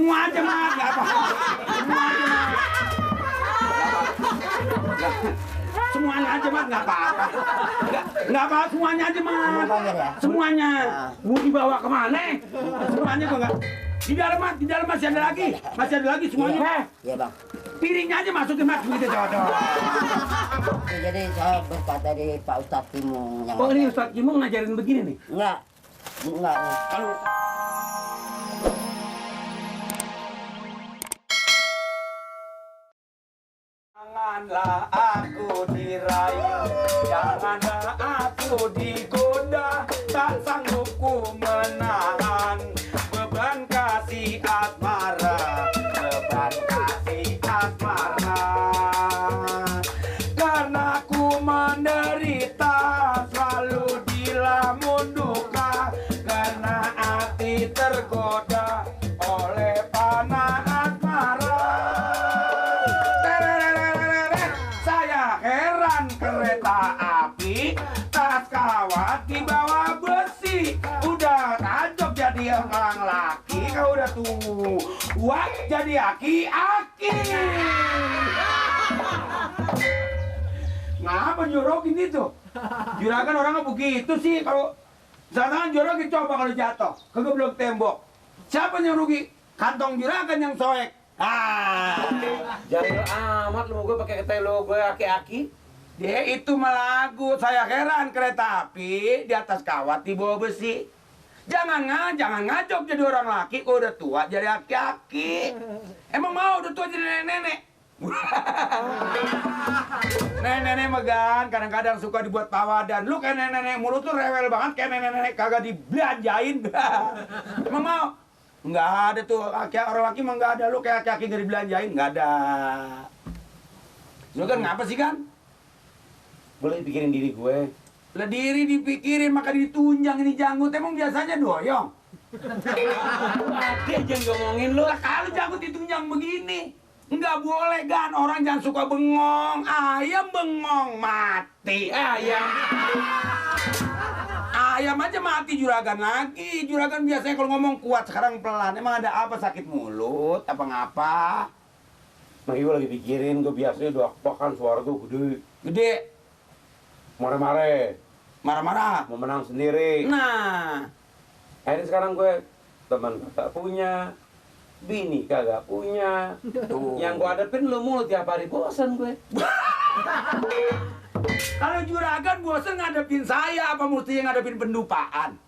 Semua aja mat, nggak apa. Semua aja mat. Semuanya aja mat, nggak apa-apa. Nggak apa, semuanya aja mat. Semuanya. Mau dibawa kemana? Semuanya gua nggak. Di dalam masih ada lagi semuanya. Iya bang. Piringnya aja masukin mat begitu cowok. Jadi saya berkata dari Pak Ustadz Timung yang. Oh ini Ustadz Timung ngajarin begini nih? Enggak. Kalau janganlah aku dirayu, janganlah aku digoda, tak sanggup ku menahan beban kasih asmara, beban kasih asmara. Karena ku menderita selalu dilamun duka, karena hati tergoda oleh panah asmara. Saya heran kereta api tas kawat di bawah besi, udah tajok jadi orang laki, kau udah tua jadi aki-aki. Ngapa jorokin itu? Juragan orangnya begitu sih. Kalau misalkan jorokin coba kalau jatuh kegeblok tembok, siapa yang rugi? Kantong juragan yang soek. Jahil amat lu mau gue pakai ketelo gue aki-aki. Dia itu melagu. Saya heran kereta api di atas kawat di bawah besi. Jangan ngajok jadi orang laki, kok udah tua jadi aki-aki. Emang mau udah tua jadi nenek-nenek? Nenek-nenek megan kadang-kadang suka dibuat pawadan. Lu kayak nenek-nenek mulut tuh rewel banget, kayak nenek-nenek kagak dibelanjain. Emang mau? Nggak ada tuh, orang laki mah nggak ada. Lu kayak aki-aki nggak dibelanjain, nggak ada. Lu kan ngapa sih kan? Boleh pikirin diri gue. Lah diri dipikirin maka ditunjang ini janggut. Emang biasanya doyong? Dia jangan ngomongin lu. Lah kalau janggut ditunjang begini nggak boleh kan, orang jangan suka bengong. Ayam bengong mati ayam. Ayam aja mati juragan lagi. Juragan biasanya kalau ngomong kuat, sekarang pelan. Emang ada apa, sakit mulut apa ngapa? Makanya gue lagi pikirin, gue biasanya doak kan suara tuh gede. Gede. Marah-marah Mau mau menang sendiri. Nah, Akhirnya sekarang gue teman kagak punya, bini kagak punya. tuh. Yang gue hadapin lu mulu tiap hari, bosan gue. Kalau juragan bosen ngadepin saya, apa mesti ngadepin pendupaan?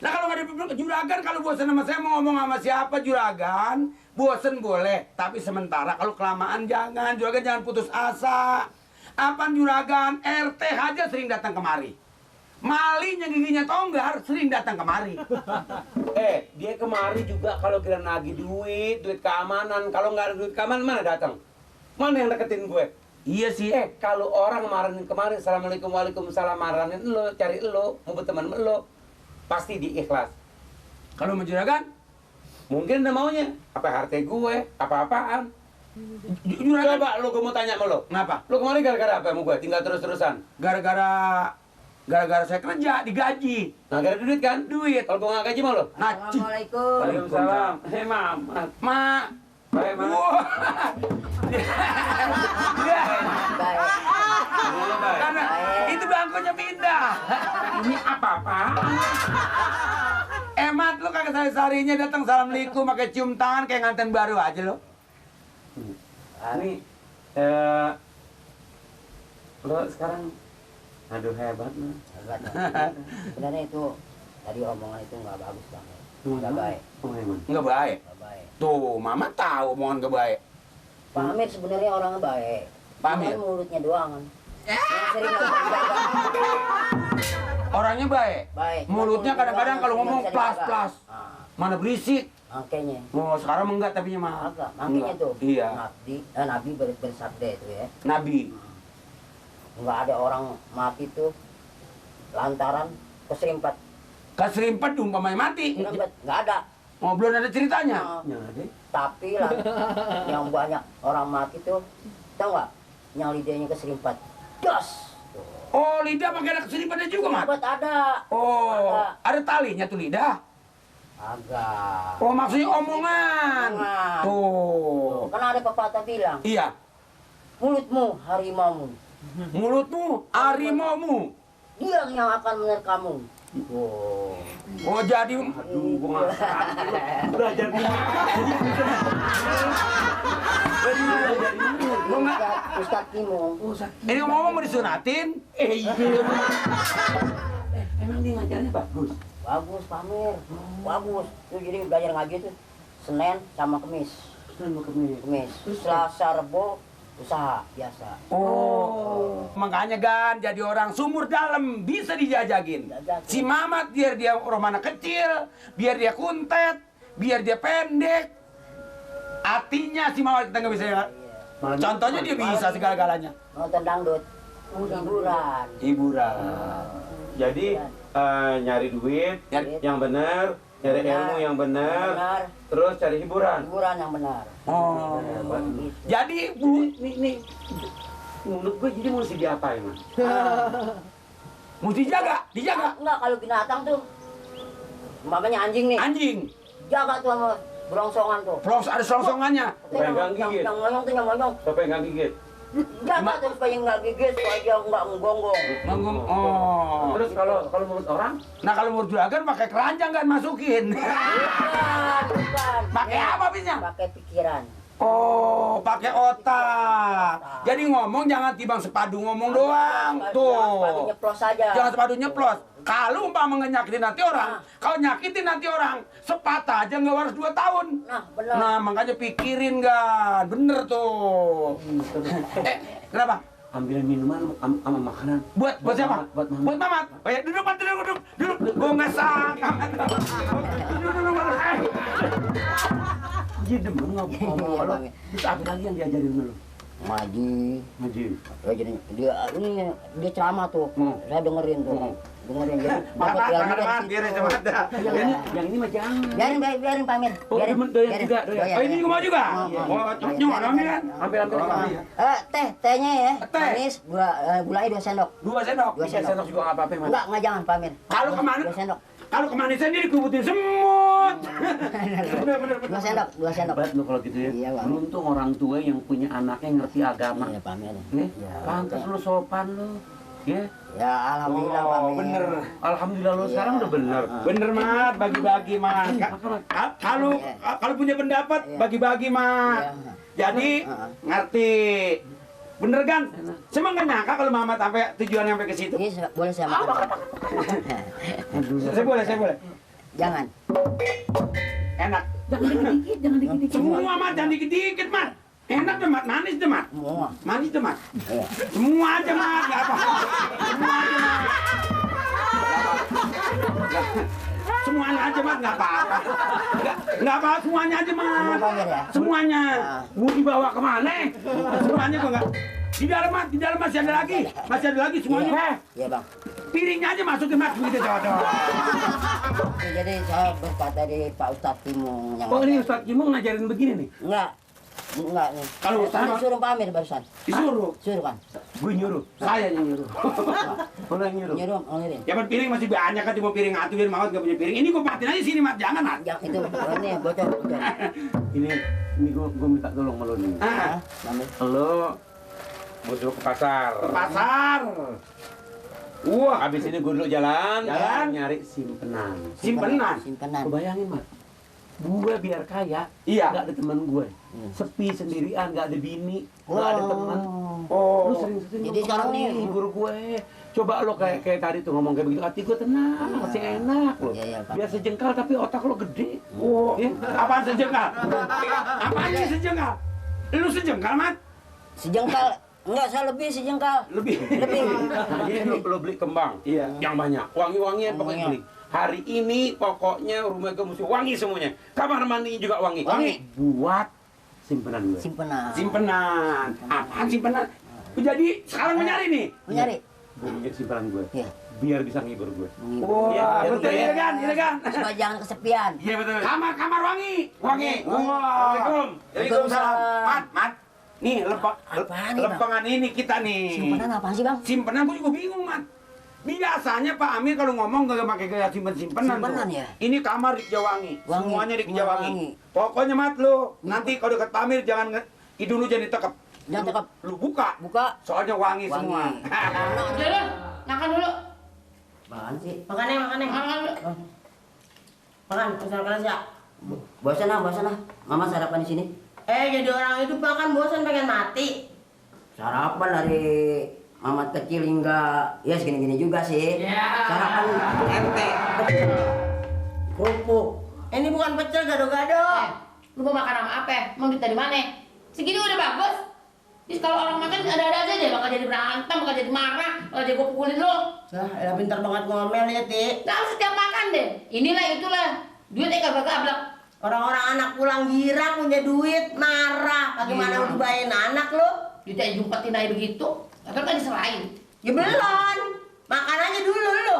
Nah kalau ngadepin juragan, kalau bosen sama saya mau ngomong sama siapa juragan, bosen boleh, tapi sementara. Kalau kelamaan jangan, juragan jangan putus asa. Apaan juragan, RT aja sering datang kemari. Maling yang giginya tonggar sering datang kemari. Dia kemari juga kalau kira nagih duit keamanan. Kalau nggak ada duit keamanan, mana datang? Mana yang deketin gue? Iya sih. Kalau orang marahin kemarin, assalamualaikum waalaikumsalam, marahin lo, cari lo, mau berteman sama lo, pasti diikhlas. Kalau mau juragan, Mungkin ada maunya, apa RT gue, apa-apaan. juragan Coba lo, gue mau tanya sama lo. kenapa? Lo kemarin gara-gara apa sama gue? Tinggal terus-terusan. Gara-gara saya kerja, digaji. Nah, gara duit kan? Duit. Kalau gue nggak gaji mau lo? Nah, Assalamualaikum. Waalaikumsalam. Hei, Mam. Ma. Baik, Mam. Wah. Baik. Karena itu bangkunya pindah. Ini apa-apa? Emat lu kagak sehari-harinya datang assalamualaikum pakai cium tangan kayak nganten baru aja lo. Ini, lo sekarang, aduh hebat lo. Sebenarnya itu tadi omongan itu nggak bagus bang. Nggak baik. Nggak baik. Nggak baik. Tuh, mama tahu omongan nggak baik. Pak Amir sebenarnya orangnya baik. Pak Amir? Cuman mulutnya doang kan. Yang sering nggak bisa dijaga. Orangnya baik. Baik. Mulutnya kadang-kadang kalau ngomong Nggak bisa dijaga. plas-plas. Mana berisik. Makanya. Oh, sekarang enggak tapi mah. Agak. Makanya Enggak. tuh. Iya. Nabi bersabda itu ya. Nabi. Nggak ada orang mati tuh lantaran keserimpat. Keserimpet umpamanya mati. Nggak ada. Oh, belum ada ceritanya. Nyari. Tapi lah yang banyak orang mati tuh tahu nggak? Yang lidahnya keserimpat. Dos. Oh, lidah pakai ada keserimpetnya juga, Mat? Keserimpat ada. Oh, Ada. ada talinya tuh lidah. Agak. Oh, maksudnya omongan. Omongan. Tuh. Kan ada pepatah bilang, Iya. mulutmu harimaumu, Mulutmu harimaumu. dia yang akan menerkammu. Oh. Oh, jadi Aduh, gua nggak belajar di mana? Gua nggak. Ustaz Timung. Ini ngomong mau disunatin. Iya. Emang dia ngajarnya bagus? Bagus Pamir, bagus. Tuh jadi belajar ngaji tuh Senin sama Kemis. Kemis. Selasa, Rebo usaha biasa. Oh. Makanya Gan jadi orang sumur dalam bisa dijajagin. Jajakin. Si Mamat biar dia orang mana kecil, biar dia kuntet, biar dia pendek. Artinya si Mamat kita nggak bisa ya. Contohnya dia bisa segala-galanya. Nonton dangdut, hiburan. Hiburan. Jadi nyari duit yang benar, nyari ilmu yang benar, Benar. terus cari hiburan. Hiburan yang benar. Oh. Gitu. Jadi Bu, Nih, menurut gue jadi mesti diapain, Mas? mesti dijaga. Enggak kalau binatang tuh, umpamanya anjing nih, Anjing, jaga tuh sama berongsongan tuh. pros ada selongsongannya. Pegang gigit. Yang monyong tuh yang monyong. Siapa yang nggak gigit? Jaga tuh supaya nggak gigit, supaya dia nggak menggonggong. Oh. Terus kalau menurut orang? Nah kalau mau juragan pakai keranjang kan masukin. Bukan. Pakai apa bisnya? Pakai pikiran. Oh, pakai otak. Jadi ngomong jangan tibang sepadu ngomong doang. Sepatu Tuh. nyeplos aja. Jangan sepadu nyeplos. Kalau umpama nyakitin nanti orang, kalau nyakitin nanti orang, sepatah aja nggak harus 2 tahun. Nah, benar. Nah, makanya pikirin kan. Bener tuh. Kenapa? Ambil minuman sama makanan. Buat siapa? Buat Mamat. Buat Mamat. Oh ya, duduk. Gua nggak sangka. Duduk. Dia demen ngomong kalau terus apa lagi yang diajarin dulu? Ngaji. Ya, jadi dia ceramah tuh. Saya dengerin tuh. Dengerin jadi dapat ilmu dari situ. Biar aja ada. Yang ini mah jangan. Biarin Pamir. Oh, doyan juga, doyan. Oh, ini gua mau juga. Oh, nyuruh kan? Ambil. Tehnya ya. Teh. Manis, gulanya 2 sendok. 2 sendok. 2 sendok. Sendok juga nggak apa-apa, Mas. Enggak jangan Pamir. Kalau kemana? 2 sendok. Kalau kemanisan dia dikubutin semut. Bener. 2 sendok, 2 sendok. Hebat lu kalau gitu ya. Iya, Bang. Beruntung orang tua yang punya anaknya ngerti agama. Iya, Pamir. Nih, Iya. pantas lu sopan lu. Ya. Ya alhamdulillah Pamir. Oh, bener. Alhamdulillah lu sekarang udah bener. Bener, Mat. Bagi-bagi, Mat. Kalau punya pendapat, bagi-bagi, Mat. Iya. Jadi, ngerti. Bener kan? Saya nggak nyangka kalau Mamat sampai tujuan sampai ke situ. Ini boleh saya makan? Saya boleh. Jangan. Enak. Jangan dikit-dikit. Semua, Mat. Jangan dikit-dikit, Mat. Enak deh, Mat. Manis deh, Mat. Semua. Manis deh, Mat. Iya. Semua aja, Mat. Nggak apa. Semua aja, Mat. Semuanya aja, Mat. Nggak apa-apa. Nggak apa, semuanya aja, Mat. Semua Pamir ya? Semuanya. Mau dibawa kemana? Semuanya kok nggak. Di dalam, Mat. Di dalam masih ada lagi. Masih ada lagi semuanya. Iya Bang. Piringnya aja masukin, Mat. Begitu, cowok. Jadi saya berkata dari Pak Ustadz Timung yang Oh, ini Ustaz Jimong ngajarin begini nih. Enggak nih. Kalau Ustadz- suruh Pamir barusan. Disuruh. Suruh kan. Gue nyuruh. Saya yang nyuruh. Mana yang nyuruh? Nyuruh ngirim. Jaman piring masih banyak kan, cuma piring atu, biar Mamat nggak punya piring. Ini gua matiin aja sini, Mat. Jangan, Mat. Yang itu ini bocor. Ini gue minta tolong sama lo nih. Ah, Pamir. Lo gue suruh ke pasar. ke pasar. Wah, Habis ini gue dulu jalan Jalan. nyari simpenan. simpenan. Simpenan. Lo bayangin, Mat. Gue biar kaya, Iya. nggak ada teman gue. Sepi sendirian, nggak ada bini, nggak ada teman. Lu Oh, sering-sering Jadi sekarang nih- hibur gue. Coba lo kayak tadi tuh ngomong kayak begitu, hati gue tenang, masih enak lo. Iya, Pak. Biar sejengkal tapi otak lo gede. oh, Ya. apaan sejengkal? Apaan sih sejengkal? Lu sejengkal, Mat? Sejengkal. Enggak, saya lebih sejengkal. Lebih. Lebih. Jadi lo beli kembang, Iya. yang banyak, wangi-wangian pokoknya beli. Hari ini pokoknya rumah gue mesti wangi semuanya. Kamar mandinya juga wangi. Wangi. Buat simpenan gue. Simpenan. Simpenan. Apaan simpenan? Jadi sekarang mau nyari nih. Mencari. Gue punya simpenan gue. Iya. Biar bisa ngibur gue. Wah, Iya, betul iya, ya kan? Iya kan? Supaya jangan kesepian. Iya betul. Kamar wangi. Wangi. Wah. Assalamualaikum. Waalaikumsalam. Mat, Mat. Nih, Apaan nih, Bang? lempengan ini kita nih. Simpenan apaan sih Bang? Simpenan gua juga bingung, Mat. Biasanya Pak Amir kalau ngomong gak pakai gaya simpen-simpenan Simpenan tuh. ya? Ini kamar di Kejawangi. Wangi, Semuanya di semua Kejawangi. wangi. Pokoknya mat lu, nanti kalau dekat Pak Amir jangan hidung lu jangan ditekep. Jangan tekep. Lu buka. Buka. Soalnya wangi, Wangi. semua. Udah lu, makan dulu. Apaan sih? Makan dulu. Makan, makan ya. Bosan ah. Mama sarapan di sini. Jadi orang itu makan bosan pengen mati. Sarapan dari Mama kecil hingga ya segini-gini juga sih. Ya. Sarapan tempe, pecel, kerupuk. Ini bukan pecel gado-gado. Lu mau makan sama apa? Mau duit dari mana? Segini udah bagus. Terus kalau orang makan ada-ada aja deh, bakal jadi berantem, bakal jadi marah, bakal jadi gua pukulin lu. Elah pintar banget ngomel ya, Ti. Nah, setiap makan deh. Inilah itulah. Duitnya kagak gablak. Orang-orang anak pulang girang punya duit, marah. Bagaimana Iya. lu dibayarin anak lu? Duitnya jumpetin aja begitu. Atau kan diserahin. Ya belum. Makan aja dulu lu.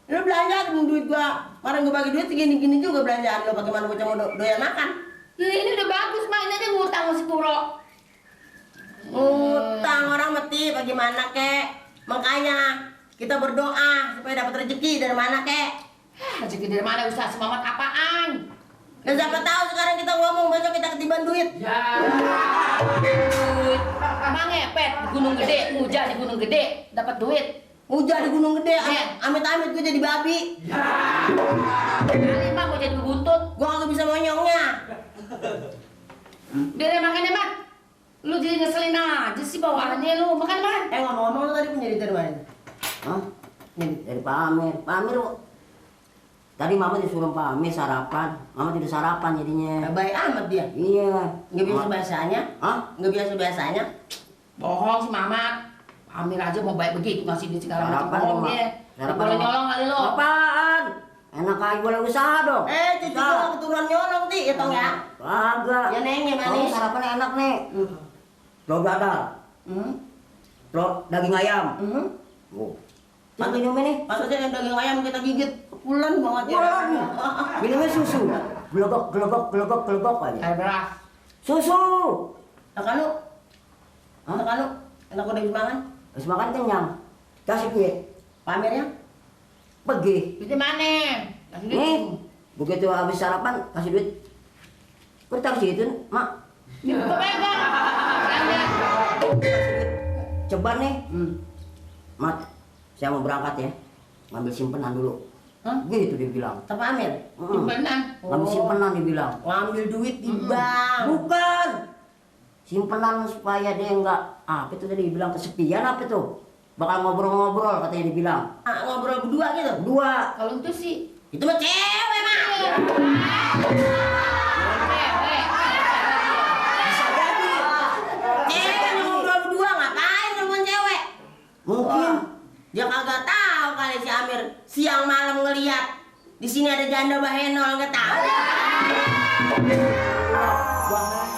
Lu belanja duit gua. Kemarin gua bagi duit segini-gini juga belanjaan lu. Bagaimana bocah mau doyan makan? Ya ini udah bagus, Mak. Ini aja ngutang sama si Turo. Utang orang mati bagaimana kek? Makanya kita berdoa supaya dapat rezeki dari mana kek? Rezeki dari mana usaha semangat apaan? Dan siapa tahu sekarang kita ngomong besok kita ketiban duit. Ya. Duit. Emang ngepet di Gunung Gede, ngujah di Gunung Gede, dapat duit. Hujan di Gunung Gede, Iya. amit-amit gue jadi babi. Kali Mak mau jadi buntut. Gua kagak bisa monyongnya. Udah deh makan ya, Mak. Lu jadi ngeselin aja sih bawaannya lu. Makan, Mak. Ngomong-ngomong lu tadi punya duit dari mana? Hah? Ini dari Pak Amir. Pak Amir, tadi Mama disuruh Pak Amir sarapan. Mama tidak sarapan jadinya. Baik amat dia. Iya. Nggak biasa biasanya. Hah? Nggak biasa biasanya. Bohong si Mamat. Amir aja mau baik begitu ngasih duit segala macam Sarapan bohong Mak. dia. Boleh nyolong kali lu. Apaan? Enak aja boleh usaha dong. Cucu gua keturunan nyolong ti, ya tau nggak? Kagak. Ya nengnya Kamu manis. sarapannya enak nih. Telur dadar, telur daging ayam. Oh. Terus minumnya nih? Maksudnya yang daging ayam kita gigit pulen banget ya. Pulen. Minumnya susu. Gelogok aja. Kayak beras. Susu. Makan lu. Hah? Makan lu. Enak udah habis makan. Habis makan kenyang. Kasih duit. Pamernya. Pergi. Duitnya mana? Kasih duit. Nih. Begitu habis sarapan kasih duit. Kok taruh situ, Mak? Ini gua pegang. Belanja. Coba nih. Mat, saya mau berangkat ya. Ngambil simpenan dulu. Hah? Gitu dia bilang. Tak pamer. Simpenan. Ngambil simpenan dia bilang. Ngambil duit di bank. Bukan. Simpenan supaya dia enggak apa itu tadi bilang kesepian apa itu? Bakal ngobrol-ngobrol katanya dia bilang. Ngobrol berdua gitu. Dua. Kalau itu sih Itu mah cewek mah. cewek. Bisa jadi. Cewek yang ngobrol berdua ngapain telepon cewek? Mungkin. Dia kagak tahu kali si Amir siang malam ngeliat di sini ada janda bahenol nggak tahu. Bahaya.